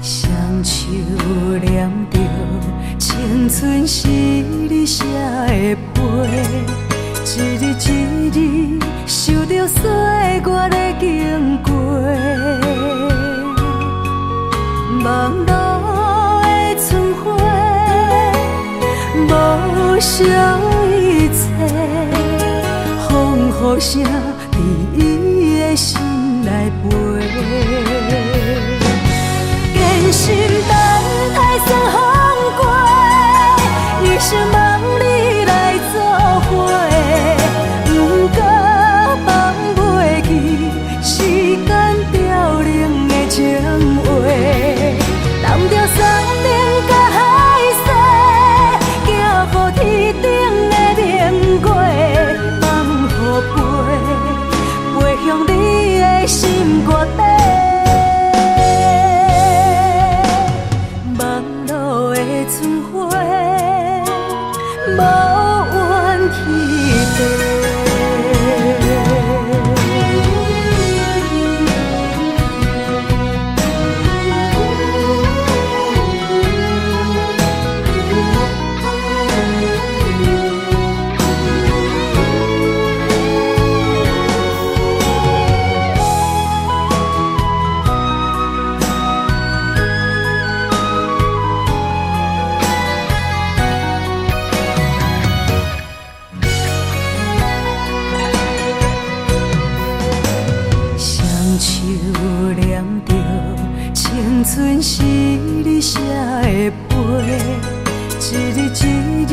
双手念著青春是你写的批，一日一日受著岁月的经过，网路的春花，无惜一切，风雨声伫伊的心内飞。坚心等待算风过，一生望你来做伙，不过放袂记时间凋零的情话，担著生命甲海誓，寄予天顶的明月，放予飞，飞向你的心肝底。网路的春花，无怨天地。双手念著青春是你写的批，一日一日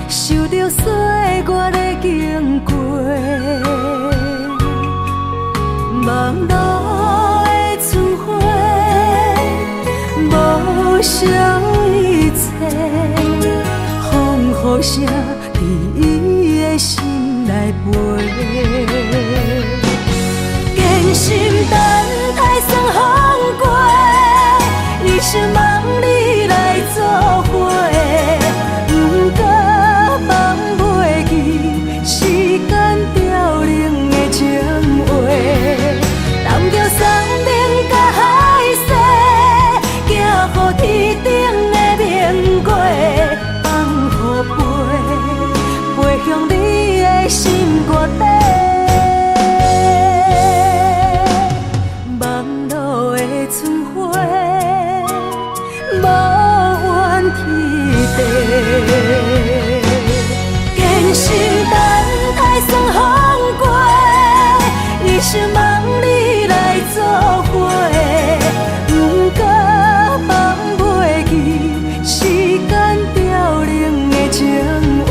受著岁月的经过，网路惜一切，风雨声伫伊的心内飞。坚心等待霜风过，一生望你来做伙。不过放袂记时间凋零的情话，担着生命佮海誓，行予天顶的明月，放予飞，飞向你的心肝底。网路的春花，无怨天地。坚心等待霜风过，一生望你来做伙。不过放袂记时间凋零的情话，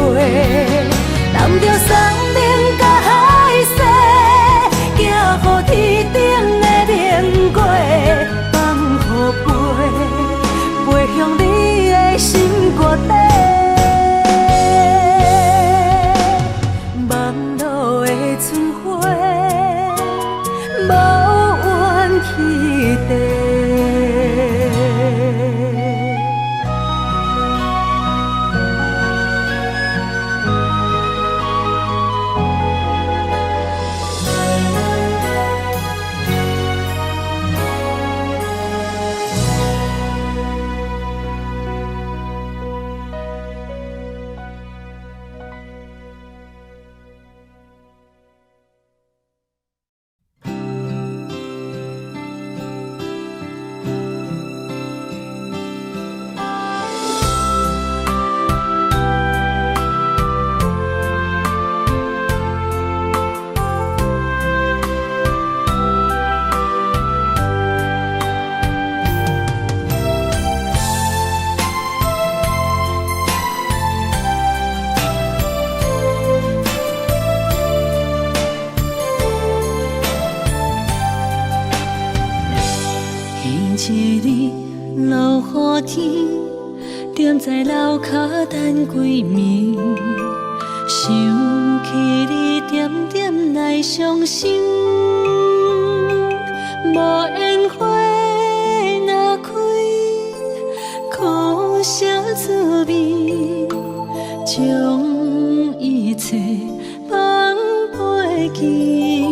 担着生命佮海誓，行予天顶的明月，放予飞，飞向你的心肝底。网路的春花，无怨天地。彼一日落雨天，踮在楼跤等几暝，想起你点点来伤心。无缘花若开，苦涩滋味，将一切放袂记。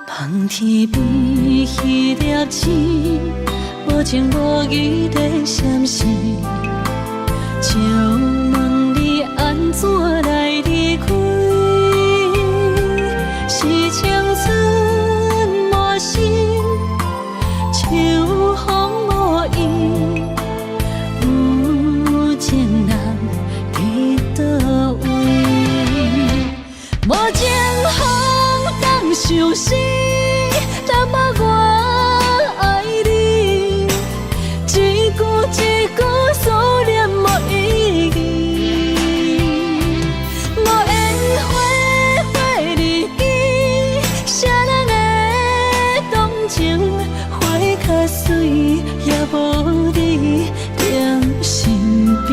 望天边彼粒星，无情无义地闪烁。借问你按怎来离开？是青春满身，秋风无意，有情人伫佗位？无情风当相思，淡薄我爱你，一句一句思念无意义。无缘花花日记，谁人会动情？花较水，也无你踮身边。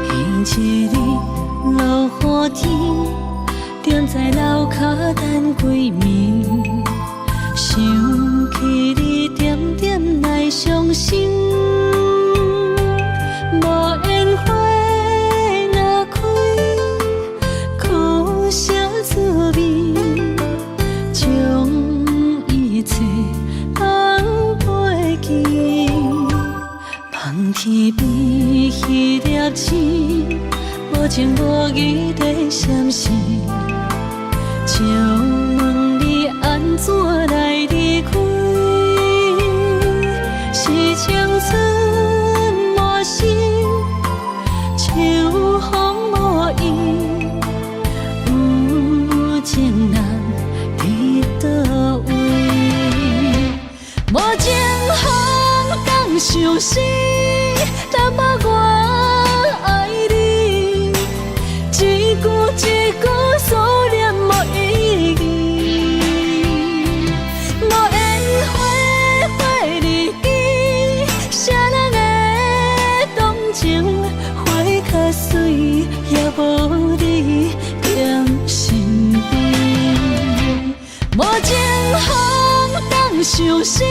彼一日落雨天，踮在楼跤等几暝，想起你点点来伤心。无缘花若开，苦涩滋味，将一切放袂记。望天边彼粒星，无情无义地闪烁。借问你按怎来离开？是青春满身，秋风无意，有情人伫佗位？无情风当相相思，淡薄我愛你，一句一句思念無意義，無緣花花日記，啥人會動情？花較媠也無你踮身邊。無情風當相思。